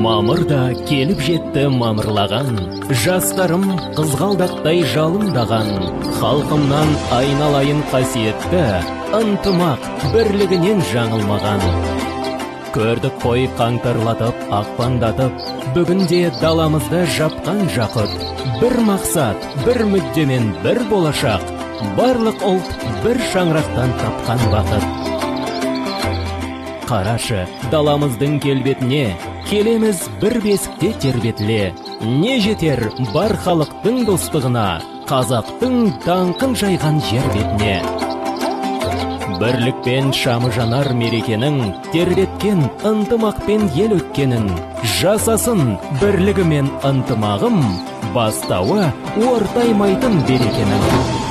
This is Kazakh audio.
Мамыр да келіп жетті мамырлаған, жастарым қызғалдақтай жалындаған, халқымнан айналайын қасиетті, ынтымақ бірлігінен жаңылмаған. Көрдік қой қаңтарлатып, ақпандатып, бүгінде даламызды жапқан жақұт. Бір мақсат, бір мүддемен бір болашақ, барлық ұлт бір шаңырақтан тапқан бақыт. Қарашы, даламыздың келбетіне, келеміз бір бесікте тербетіле. Не жетер бар халықтың достығына, қазақтың даңқын жайған жер бетіне. Бірлікпен шамы жанар мерекенің, тербеткен ынтымақпен ел өткенін. Жасасын бірлігімен ынтымағым, бастауы ортаймайтын берекенің.